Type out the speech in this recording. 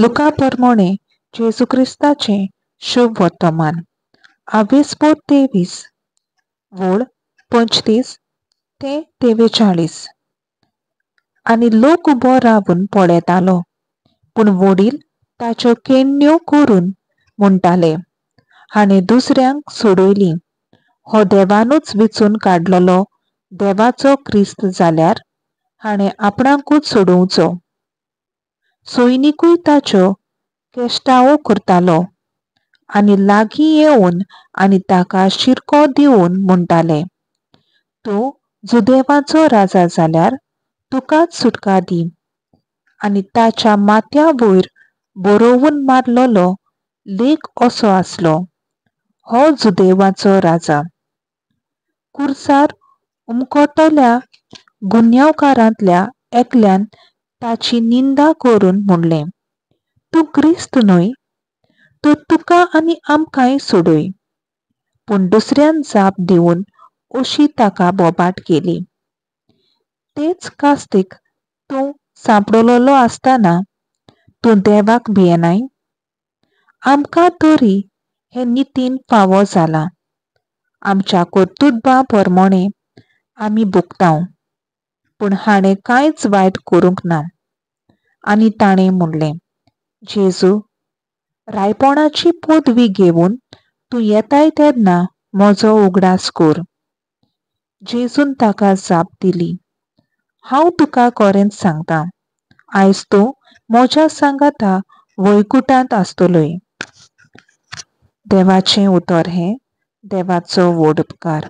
लुका परमोणे जेजू क्रिस्ताचें शुभ वर्तमान, आवेस्पोद 23, वळ 35 ते 43. आनी लोक उबो रावन पळयतालो, पूण वडील ताच्यो केण्ण्यो करून म्हणटाले, हाणें दुसऱ्यांक सोडयली, हो देवानूच विचून काडलेलो देवाचो क्रिस्त जाल्यार हाणें आपणाकूच सोडोवचो. सैनिकूय ताच्यो केश्टावो करतालो आनी लागीं येवन आनी ताका शिरको दिवन म्हणटाले, तूं जुदेवाचो राजा जाल्यार तुकाच सुटका दी. आनी ताच्या माथ्या वयर बरोवन मारलेलो लेख असो आसलो, हो जुदेवाचो राजा. कुर्सार उमकटल्या गुन्यांवकारांतल्या एकल्यान ताची निंदा करून म्हणलें, तूं क्रिस्त न्हय, तर तुका आनी आमकांय सोडय. पूण दुसऱ्यान जाप दिवन अशी ताका बोबाट केली, तेच कास्तीक तूं सांपडलेलो आसतना तूं देवाक भियेनाय? आमकां तरी हें नितीन फावो जालां, आमच्या कर्तुबां प्रमाणें आमी भोगतांव, पूण हाणें कांयच वायट करूंक ना. आनी ताणें म्हणलें, जेजू, रायपणाची पदवी घेवन तूं येताय तेन्ना म्हजो उगडास कर. जेजून ताका जाप दिली, हांव तुका खरेंच सांगता, आयज तूं म्हज्या सांगाता वैकुटांत आसतलोय. देवाचें उतर हें देवाचो व्हड उपकार.